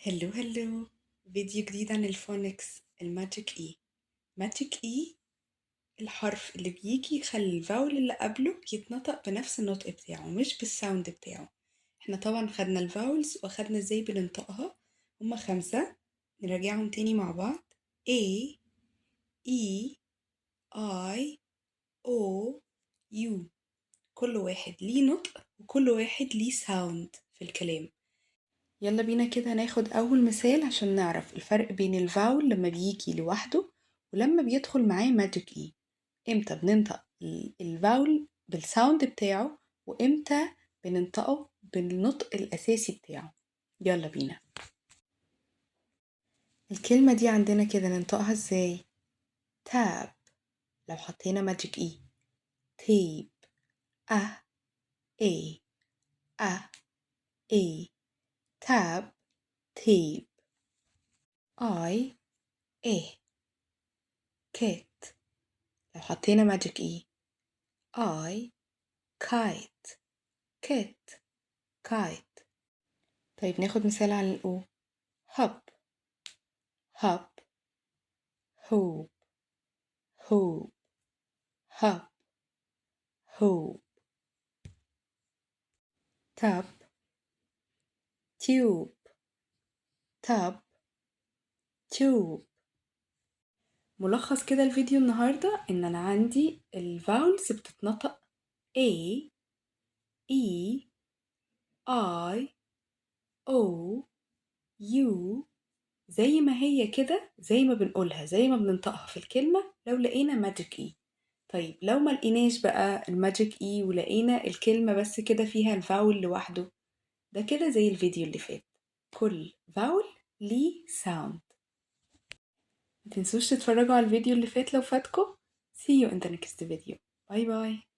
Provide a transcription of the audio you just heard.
Hello hello، فيديو جديد عن ال phonics، ال magic E. magic E الحرف اللي بيجي يخلي ال vowel اللي قبله يتنطق بنفس النطق بتاعه مش بال sound بتاعه. احنا طبعا خدنا ال vowels واخدنا ازاي بننطقها، هما 5، نراجعهم تاني مع بعض: A E I O U. كل واحد ليه نطق وكل واحد ليه sound في الكلام. يلا بينا كده ناخد أول مثال عشان نعرف الفرق بين ال vowel لما بيجي لوحده ولما بيدخل معاه magic E. امتى بننطق ال vowel بال sound بتاعه وامتى بننطقه بالنطق الأساسي بتاعه. يلا بينا. الكلمة دي عندنا كده ننطقها ازاي؟ tap لو حطينا magic E، tape، أ A أ A، tap tape. I A kit لو حطينا magic E، I kite، kit kite. طيب ناخد مثال على ال O: hop hop، hope hope، hop hope، tub tube، tub tube. ملخص كده الفيديو النهاردة إن أنا عندي ال vowels بتتنطق A E I O U زي ما هي كده، زي ما بنقولها، زي ما بننطقها في الكلمة لو لقينا magic E. طيب لو ما لقيناش بقى ال magic E ولقينا الكلمة بس كده فيها ال vowel لوحده، ده كده زي الفيديو اللي فات، كل vowel ليه sound. متنسوش تتفرجوا على الفيديو اللي فات لو فاتكم. See you in the next video. Bye bye.